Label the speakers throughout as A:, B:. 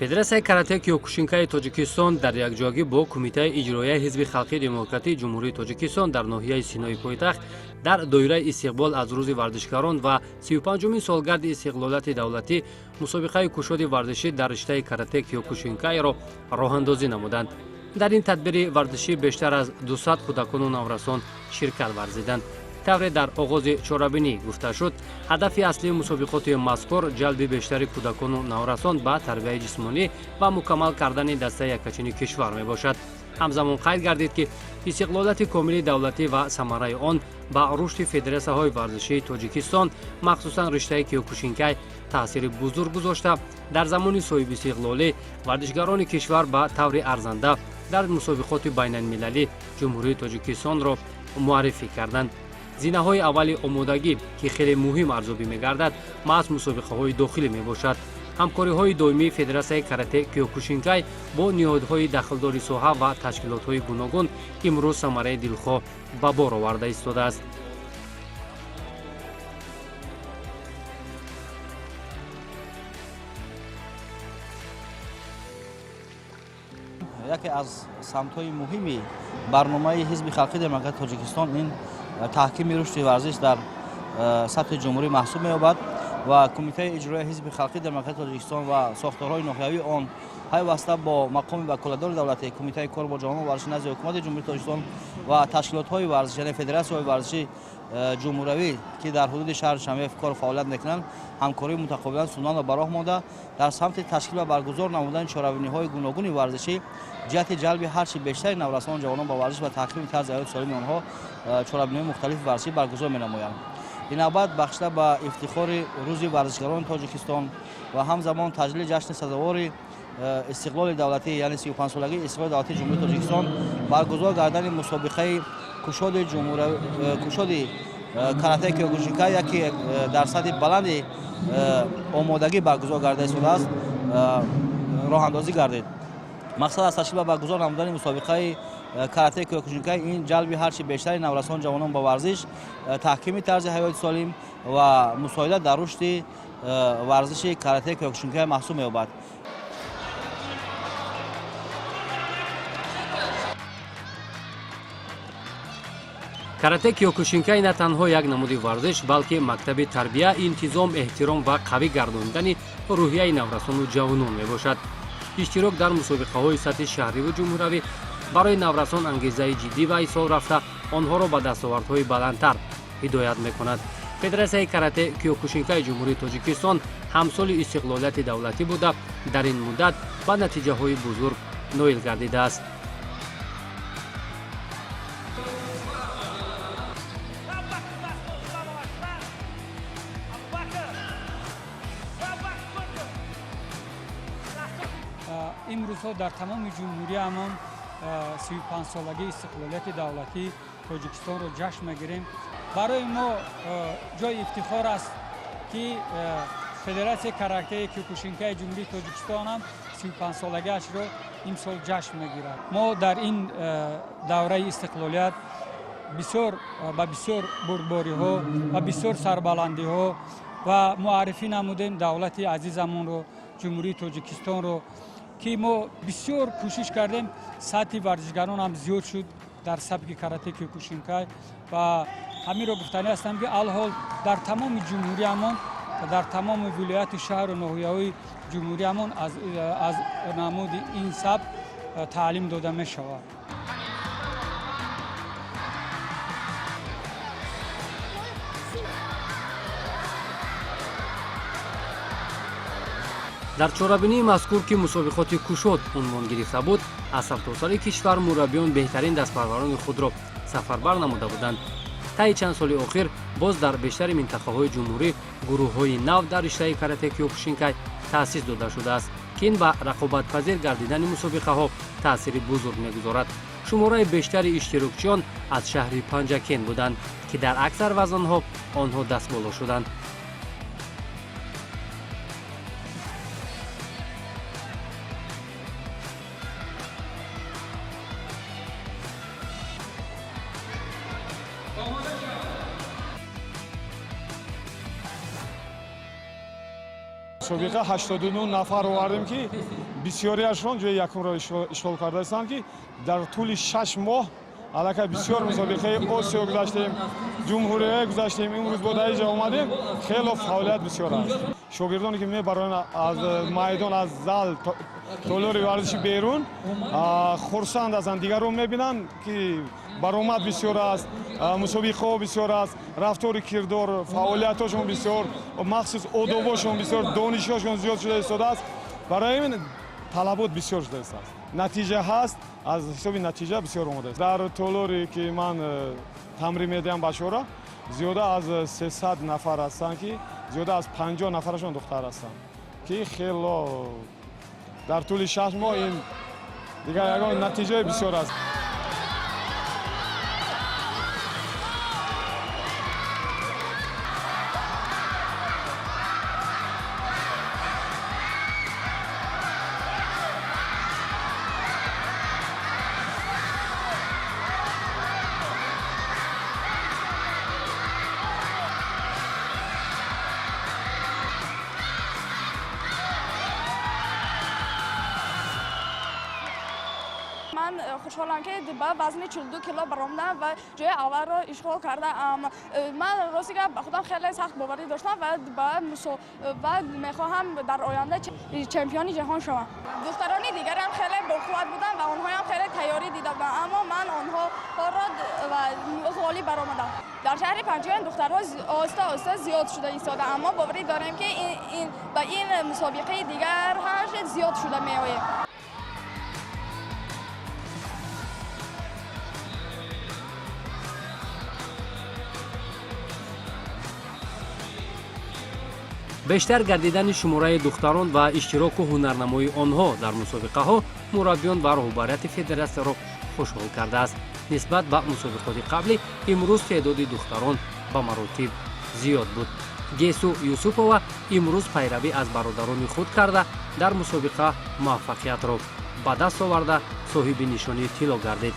A: Федератсияи карате Киёкушинкаи Тоҷикистон дар якҷоягӣ бо Кумитаи иҷроияи Ҳизби халқии демократии Ҷумҳурии Тоҷикистон дар ноҳияи Синои пойтахт дар доираи истиқбол аз Рӯзи варзишгарон ва 35-умин солгарди истиқлолияти давлатӣ мусобиқаи кушоди варзишӣ дар риштаи карате киёкушинкайро роҳандозӣ намуданд. Дар ин тадбири варзишӣ бештар аз 200 кӯдакону наврасон ширкат варзиданд. Тавре дар оғози чорабинӣ гуфта шуд, ҳадафи аслии мусобиқоти мазкур ҷалби бештари кӯдакону наврасон ба тарбияи ҷисмонӣ ва мукаммал кардани дастаи яккачини кишвар мебошад. Ҳамзамон қайд гардид, ки истиқлолияти комили давлатӣ ва самараи он ба рушди федератсияҳои варзишии Тоҷикистон, махсусан риштаи киёкушинкай, таъсири бузург гузошта, дар замони соҳибистиқлолӣ варзишгарони кишвар ба таври арзанда дар мусобиқоти байналмилалӣ Ҷумҳурии Тоҷикистонро муаррифӣ карданд. Зинаҳои аввали омодагӣ, ки хеле муҳим арзёбӣ мегардад, маҳз мусобиқаҳои дохилӣ мебошад. Ҳамкориҳои доимии Федератсияи карате киёкушинкай бо ниҳодҳои дахлдори соҳа ва ташкилотҳои гуногун имрӯз самараи дилхоҳ ба бор оварда истодааст.
B: Яке аз самтҳои муҳими барномаи Ҳизби халқии демократии Тоҷикистон ин таҳкими рушди варзиш дар сатҳи ҷумҳурӣ маҳсуб меёбад ва Кумитаи иҷроияи Ҳизби халқии демократии Тоҷикистон ва сохторҳои ноҳиявии он пайваста бо мақоми ваколатдори давлатӣ, Кумитаи кор бо ҷавонон, варзиши назди Ҳукумати Ҷумҳурии Тоҷикистон ва ташкилотҳои варзиш, яъне федератсияҳои варзиши ҷумҳуравӣ, ки дар ҳудуди шаҳри Душанбе кору фаъолият мекунанд, ҳамкории мутақобилан судмандро ба роҳ монда, дар самти ташкил ва баргузор намудани чорабиниҳои гуногуни варзишӣ ҷиҳати ҷалби ҳарчи бештари наврасону ҷавонон ба варзиш ва таҳкими тарзи ҳаёти солими онҳо чорабиниҳои мухталифи варзишӣ баргузор менамоянд. Ин навбат бахшида ба ифтихори Рӯзи варзишгарони Тоҷикистон ва ҳамзамон таҷлили ҷашни сазовори истиқлоли давлатӣ, яъне 35-солагии истиқлоли давлатии Ҷумҳурии Тоҷикистон, баргузор гардани мусобиқаи кушоди кушоди каратаи киёкушинкай, яке дар сатҳи баланди омодагӣ баргузор гарда истодааст, роҳандозӣ гардид. Мақсад аз ташкил ва баргузор намудани мусобиқаи каратаи киёкушинкай ин ҷалби ҳарчи бештари наврасон, ҷавонон ба варзиш, таҳкими тарзи ҳаёти солим ва мусоидат дар рушди варзиши каратаи киёкушинкай маҳсуб меёбад.
A: Карате киёкушинкай на танҳо як намуди варзиш, балки мактаби тарбия, интизом, эҳтиром ва қавӣ гардонидани рӯҳияи наврасону ҷавонон мебошад. Иштирок дар мусобиқаҳои сатҳи шаҳриву ҷумҳуравӣ барои наврасон ангезаи ҷиддӣ ба ҳисоб рафта, онҳоро ба дастовардҳои баландтар ҳидоят мекунад. Федератсияи карате киёкушинкаи Ҷумҳурии Тоҷикистон ҳамсоли истиқлолияти давлатӣ буда, дар ин муддат ба натиҷаҳои бузург ноил гардидааст.
C: Имрӯзҳо дар тамоми ҷумҳуриямон 35-солагии истиқлолияти давлатии Тоҷикистонро ҷашн мегирем. Барои мо ҷои ифтихор аст, ки Федератсияи каратеи киёкушинкаи Ҷумҳурии Тоҷикистон ҳам 35-солагиашро имсол ҷашн мегирад. Мо дар ин давраи истиқлолият бисёр ба бисёр бурдбориҳо ва бисёр сарбаландиҳо ва муаррифӣ намудем давлати азизамонро, Ҷумҳурии Тоҷикистонро, ки мо бисёр кӯшиш кардем, сатҳи варзишгарон ҳам зиёд шуд дар сабки карате киёкушинкай. Ва ҳаминро гуфтанӣ ҳастам, ки алҳол дар тамоми ҷумҳуриямон, дар тамоми вилояти, шаҳру ноҳияҳои ҷумҳуриямон аз намуди ин сабк таълим дода мешавад.
A: Дар чорабинии мазкур, ки мусобиқоти кушод унвон гирифта буд, аз сартосари кишвар мураббиён беҳтарин дастпарварони худро сафарбар намуда буданд. Таи чанд соли охир боз дар бештари минтақаҳои ҷумҳурӣ гурӯҳҳои нав дар риштаи карате киёкушинкай таъсис дода шудааст, ки ин ба рақобатпазир гардидани мусобиқаҳо таъсири бузург мегузорад. Шумораи бештари иштирокчиён аз шаҳри Панҷакент буданд, ки дар аксар вазнҳо онҳо дастболо шуданд.
D: Мусобиқа 89 нафар овардем, ки бисёриашон ҷои якумро ишғол кардаистанд, ки дар тӯли 6 моҳ аллакай бисёр мусобиқаи Осиё гузаштем, ҷумҳуриҳое гузаштем. Имрӯз бо дар инҷа омадем, хело фаъолият бисёр аст. Шогирдоне ки мебароянд аз майдон, аз зал, толори варзиши берун, хурсанд ҳастанд. Дигарон мебинанд, ки баромад бисёр аст, мусобиқаҳо бисёр аст, рафтору кирдор, фаъолиятҳошон бисёр, махсус одобошон бисёр, донишҳошон зиёд шуда истодааст. Барои ҳамин талабот бисёр шуда истодааст. Натиҷа ҳаст, аз ҳисоби натиҷа бисёр омадааст. Дар толоре ки ман тамрин медиҳам бачаҳоро, зиёда аз 300 нафар ҳастанд, ки зиёда аз 50 нафарашон духтар ҳастанд, ки хело дар тӯли 6 моҳ ин дигар ягон натиҷаи бисёр аст.
E: Ман хушҳолам, ки ба вазни 42 кило баромадам ва ҷои аввалро ишғол кардаам. Ман, рости гап, ба худам хеле сахт боварӣ доштам ва мехоҳам дар оянда чемпиони ҷаҳон шавам. Духтарони дигарам хеле боқувват буданд ва онҳоям хеле тайёрӣ дида буданд, аммо ман онҳоро ғолиб баромадам. Дар шаҳри Панҷакент духтарҳо оҳиста оҳиста зиёд шуда истодаанд. Аммо боварӣ дорем, ки ба ин мусобиқаи дигар ҳам зиёд шуда меоем.
A: Бештар гардидани шумораи духтарон ва иштироку ҳунарнамоии онҳо дар мусобиқаҳо мураббиён ва роҳбарияти федератсияро хушҳол кардааст. Нисбат ба мусобиқоти қаблӣ имрӯз теъдоди духтарон ба маротиб зиёд буд. Гесу Юсупова имрӯз пайравӣ аз бародарони худ карда, дар мусобиқа муваффақиятро ба даст оварда, соҳиби нишони тилло гардид.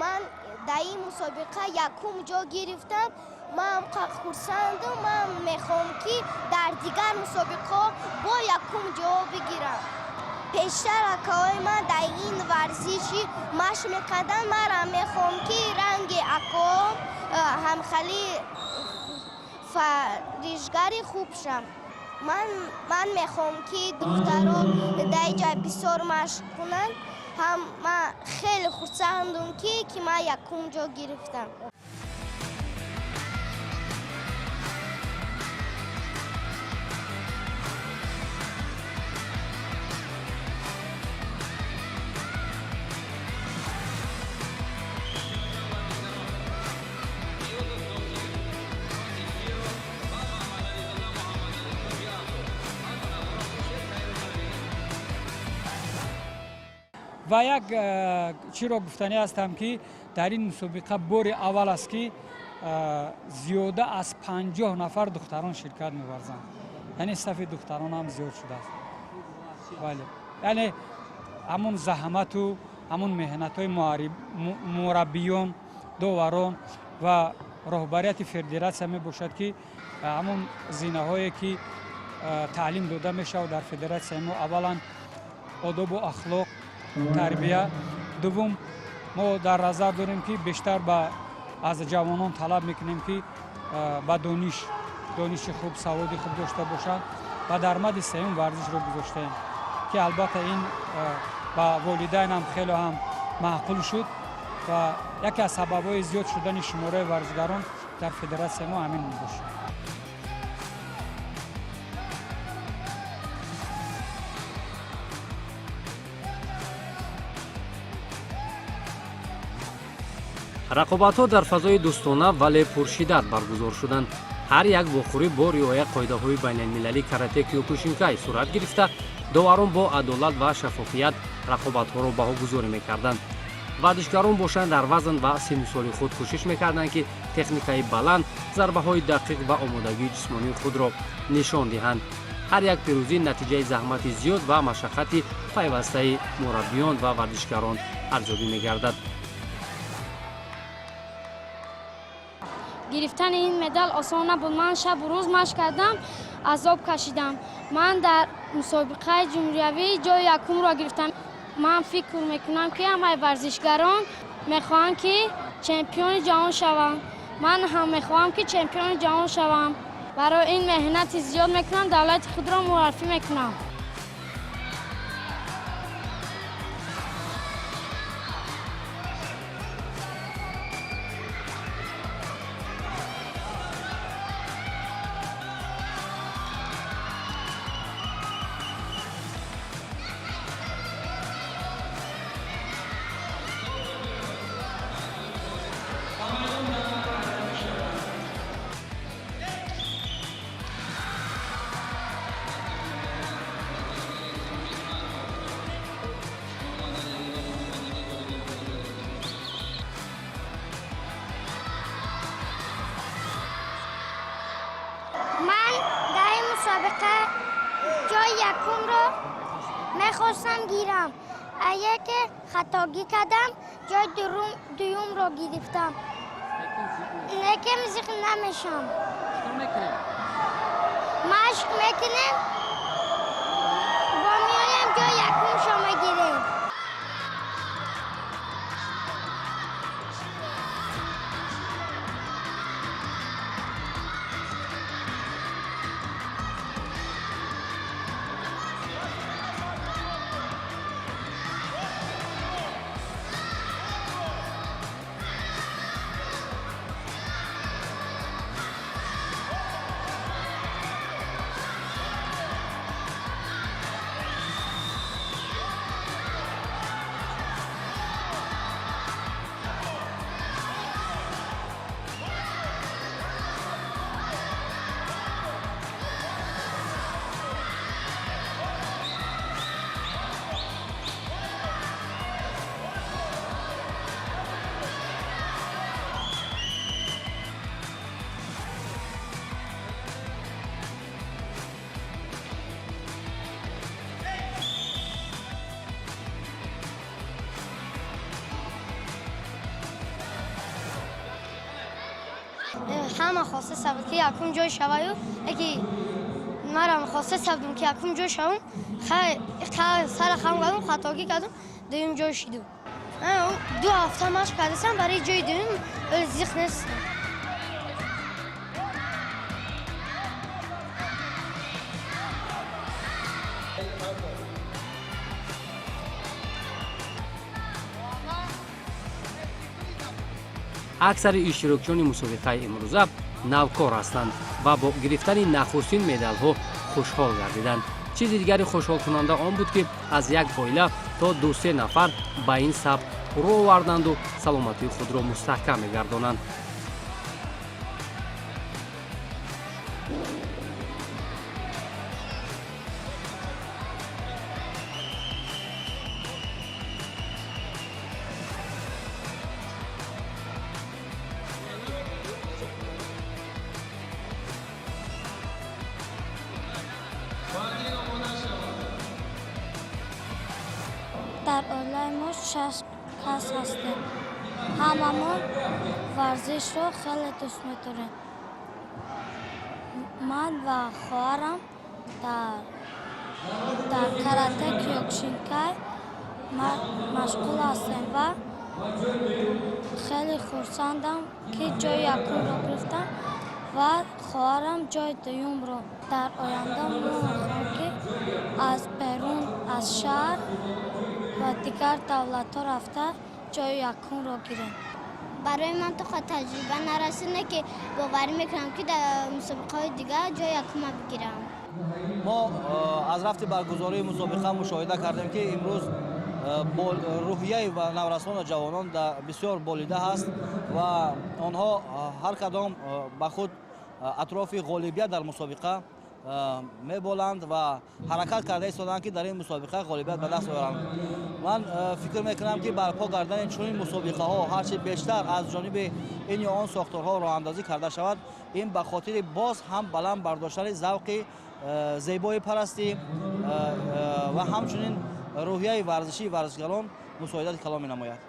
F: Ман дар ин мусобиқа якум ҷо гирифтам. Ман хурсандум. Ман мехоҳам, ки дар дигар мусобиқаҳо бо якум ҷо бигирам. Пештар акаҳои ман дар ин варзиши машқ мекарданд. Манам мехоҳам, ки ранги акаҳом ҳамхели варзишгари хуб шавам. Ман мехоҳам, ки духтаро дар инҷа бисёр машқ кунанд. Ҳам ман хеле хурсандум, ки ман якум ҷо гирифтам.
C: Ва як чиро гуфтанӣ ҳастам, ки дар ин мусобиқа бори аввал аст, ки зиёда аз 50 нафар духтарон ширкат меварзанд, яъне сафи духтарон ҳам зиёд шудааст. Бале, яъне ҳамон заҳмату ҳамон меҳнатҳои мураббиён, доварон ва роҳбарияти федератсия мебошад, ки ҳамон зинаҳое ки таълим дода мешавад дар федератсияи мо: аввалан, одобу ахлоқ, тарбия, дуввум, мо дар назар дорем, ки бештар ба аз ҷавонон талаб мекунем, ки ба дониш, дониши хуб, саводи хуб дошта бошанд, ва дар мади сеюм варзишро гузоштаем, ки албатта ин ба волидайнам хеле ҳам маъқул шуд ва яке аз сабабҳои зиёд шудани шумораи варзишгарон дар федератсияи мо ҳамин мебошад.
A: Рақобатҳо дар фазои дӯстона, вале пуршиддат баргузор шуданд. Ҳар як вохӯрӣ бо риоя қоидаҳои байналмилалии карате киёкушинкай сурат гирифта, доварон бо адолат ва шаффофият рақобатҳоро баҳогузорӣ мекарданд. Варзишгарон бошанд, дар вазн ва синну соли худ кӯшиш мекарданд, ки техникаи баланд, зарбаҳои дақиқ ва омодагии ҷисмонии худро нишон диҳанд. Ҳар як пирӯзӣ натиҷаи заҳмати зиёд ва машаққати пайвастаи мураббиён ва варзишгарон арзёбӣ мегардад.
G: Гирифтани ин медал осон набуд. Ман шабу рӯз машқ кардам, азоб кашидам. Ман дар мусобиқаи ҷумҳуриявӣ ҷои якумро гирифтам. Ман фикр мекунам, ки ҳамаи варзишгарон мехоҳанд, ки чемпиони ҷаҳон шаванд. Ман ҳам мехоҳам, ки чемпиони ҷаҳон шавам. Барои ин меҳнати зиёд мекунам, давлати худро муаррифӣ мекунам.
F: Ман дар ин мусобиқа ҷои якумро мехостам гирам. Яке хатогӣ кардам, ҷои дуюмро гирифтам. Лекин зиқ намешам. Машқ мекунем, бо меоям, ҷои якумшо мегирем. Ҳама хоста сабд, ки якум ҷой шаваю, яки марам хоста сабдум, ки якум ҷой шавам. Сара хам кардум, хатогӣ кардум, дуюм ҷой шидум. 2 ҳафта машқ кардасам барои ҷои дуюм, зиқ нестам.
A: Аксари иштирокчиёни мусобиқаи имрӯза навкор ҳастанд ва бо гирифтани нахустин медалҳо хушҳол гардиданд. Чизи дигари хушҳолкунанда он буд, ки аз як оила то ду-се нафар ба ин сабк рӯ оварданду саломатии худро мустаҳкам мегардонанд.
G: Дар оилаи мо шаш кас ҳастем. Ҳамамон варзишро хеле дӯст медорем. Ман ва хоҳарам дар карате киёкушинкай машғул ҳастем ва хеле хурсандам, ки ҷои якумро гирифтам ва хоҳарам ҷои дуюмро. Дар оянда мо мехоҳем, ки аз берун аз шаҳр ва дигар давлатҳо рафта, ҷои якумро гирем.
F: Барои ман то таҷриба нарасида, ки боварӣ мекунам, ки дар мусобиқаҳои дигар ҷои якума бигирам.
B: Мо аз рафти баргузории мусобиқа мушоҳида кардем, ки имрӯз рӯҳияи наврасон ва ҷавонон бисёр болида ҳаст ва онҳо ҳар кадом ба худ атрофи ғолибият дар мусобиқа меболанд ва ҳаракат карда истоданд, ки дар ин мусобиқа ғолибият ба даст оранд. Ман фикр мекунам, ки барпо кардани чунин мусобиқаҳо ҳарчи бештар аз ҷониби ин ё он сохторҳо роҳандозӣ карда шавад, ин ба хотири боз ҳам баланд бардоштани завқи зебои парастӣ ва ҳамчунин рӯҳияи варзишии варзишгарон мусоидати калон менамояд.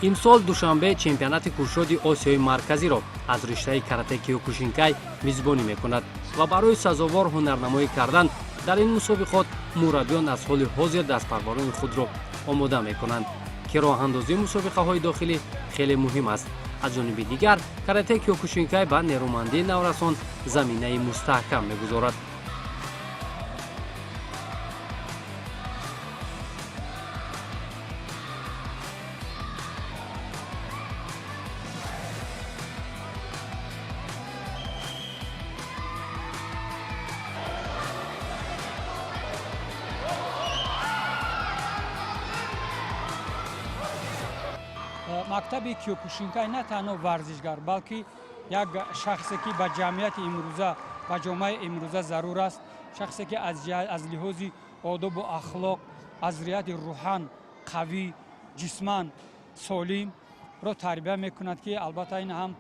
A: Имсол Душанбе чемпионати кушоди Осиёи Марказиро аз риштаи карате киёкушинкай мизбонӣ мекунад ва барои сазовор ҳунарнамоӣ кардан дар ин мусобиқот мураббиён аз ҳоли ҳозир дастпарварони худро омода мекунанд, ки роҳандозии мусобиқаҳои дохилӣ хеле муҳим аст. Аз ҷониби дигар, карате киёкушинкай ба нерӯмандии наврасон заминаи мустаҳкам мегузорад.
C: Мактаби киёкушинкай на танҳо варзишгар, балки як шахсе, ки ба ҷамъияти имрӯза, ба ҷомеаи имрӯза зарур аст, шахсе, ки аз лиҳози одобу ахлоқ, аз риҳати рӯҳан қавӣ, ҷисман солимро тарбия мекунад, ки албатта ин ҳам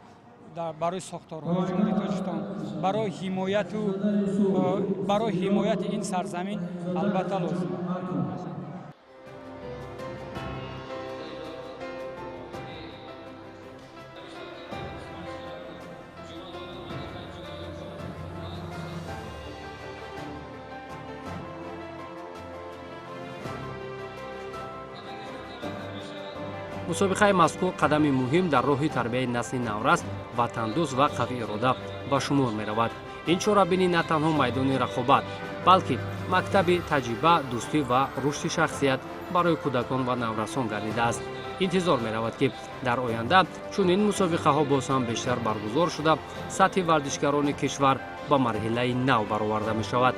C: барои сохторҳои Ҷумҳурии Тоҷикистон, барои ҳимояти ин сарзамин албатта лозим.
A: Мусобиқаи мазкур қадами муҳим дар роҳи тарбияи насли наврас, ватандӯст ва қавиирода ба шумор меравад. Ин чорабинӣ на танҳо майдони рақобат, балки мактаби таҷриба, дӯстӣ ва рушди шахсият барои кӯдакон ва наврасон гардидааст. Интизор меравад, ки дар оянда чунин мусобиқаҳо боз ҳам бештар баргузор шуда, сатҳи варзишгарони кишвар ба марҳилаи нав бароварда мешавад.